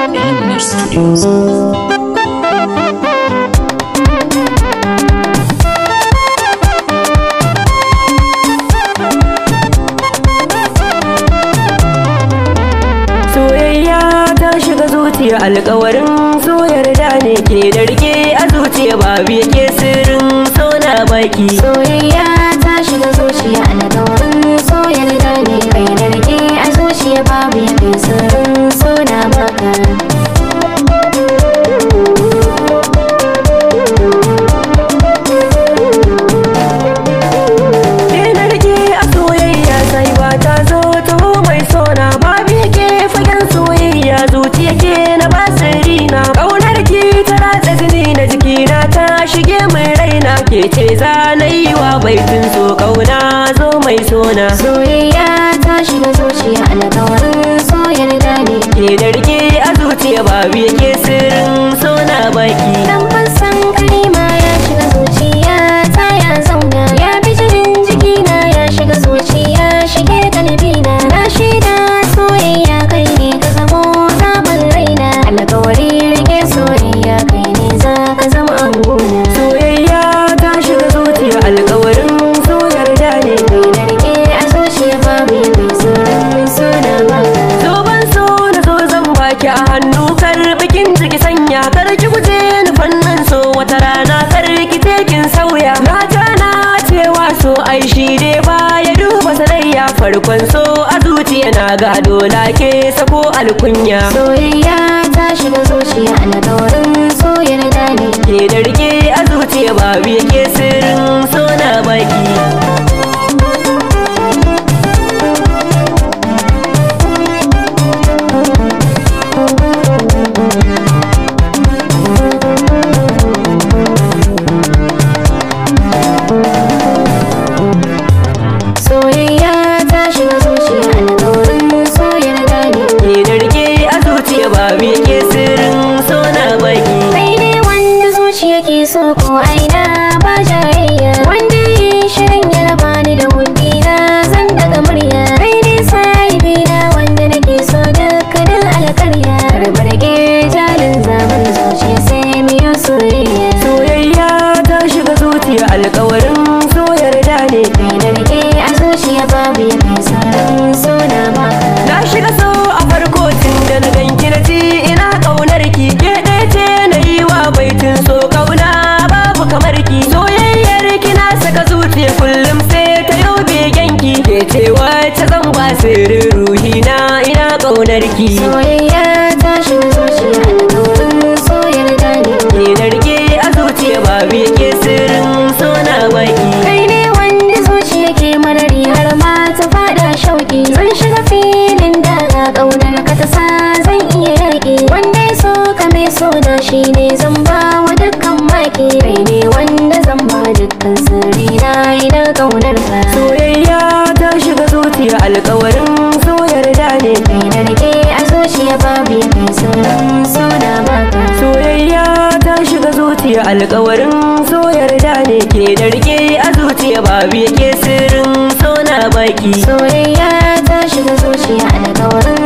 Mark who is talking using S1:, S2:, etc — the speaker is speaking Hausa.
S1: English Studios.
S2: Soyayya ta shiga zuciya, alƙawarin so yarda ne ke da rike a zuciya, babu yake sirrin so na baki.
S3: Soyayya ta shiga zuciya, alƙawarin so yarda ne kai da rike a zuciya, babu yake sirrin so na baka.
S2: Ke na rike a soyayya sai ba ta zo taho mai sona, babu yake fagen soyayya zuciya ke na ba sirrina. Ƙaunar ki ta ratsa jini na jikina ta shige mai raina, ke ce za na yi wa baitin so ƙauna zo mai sona.
S3: Soyayya ta shiga zuciya, alƙawarin so yarda ne
S2: Ke da rike a zuciya, babu yake sirrin so na baki.
S3: Dan san kalima ya shiga zuciya ta ya zauna, ya bi jinin jikina ya shiga zuciya shige kalbina. Na shaida soyayya kai ne ka zamo zaɓin raina, alƙawari rike soyayya kai ne za ka zama angona.
S2: Soyayya ta shiga zuciya, alƙawarin so yarda ne.
S3: Kai na rike a zuciya, babu mai sirrin so na baka.
S2: So ban so na so zan baki a hannu, kar bikin ciki sanya, kar ki guje ni fannin so, wata rana kar ki kin sauya. Na tana cewa so ai shi dai baya duba sanayya, farkon so a zuciya na gado lake sako alkunya.
S3: Soyayya ta shiga zuciya, alƙawarin so yarda ne.
S2: Ke da rike a zuciya, babu yake sirrin so na baki.
S3: Soyayya ta shiga zuciya, alƙawarin so yarda ne.
S2: Ke da rike a zuciya, babu yake sirrin so na baki.
S3: Kai ne wanda zuciya ke so ko aina ba jayayya, wanda yi shirin ya raba ni da hundina zan daga murya. Kai ne sahibina wanda nake so dukkanin alƙarya, karɓar jalin zaman zuciya sai miyo soyayya.
S2: Soyayya ta shiga zuciya, alƙawarin so yarda ne.
S3: Kai na rike a zuciya, babu ya kai sirrin so na baka.
S2: Na shiga so a farko tun da na ganki na ji ina ƙaunar ki. Ke ɗaya ce na yi wa baitin so ƙauna babu kamar ki. Soyayyar ki na saka zuciya kullum sai ta yau begen ki. Ke ce wacce zan ba sirrin ruhi na ina ƙaunar ki.
S3: Soyayya ta shiga zuciya, alƙawarin so yarda ne.
S2: Ke na rike a zuciya, babu yake sirrin so na baki.
S3: Kai ne wanda zuciya ke marari har ma ta fada shauki, zan shiga filin daga ƙaunar ka ta sa zan iya yaƙi. Wanda ya so ka mai so na shi ne zan ba wa dukkan maki, kai ne wanda zan ba dukkan sirri na ina ƙaunar ka.
S2: Soyayya ta shiga zuciya, alƙawarin so yarda ne.
S3: Kai na rike a zuciya, babu ya kai sirrin so na baka.
S2: Soyayya ta shiga zuciya, alƙawarin so yarda ne. Ke da rike a zuciya, babu yake sirrin so na baki.
S3: Soyayya ta shiga zuciya, alƙawarin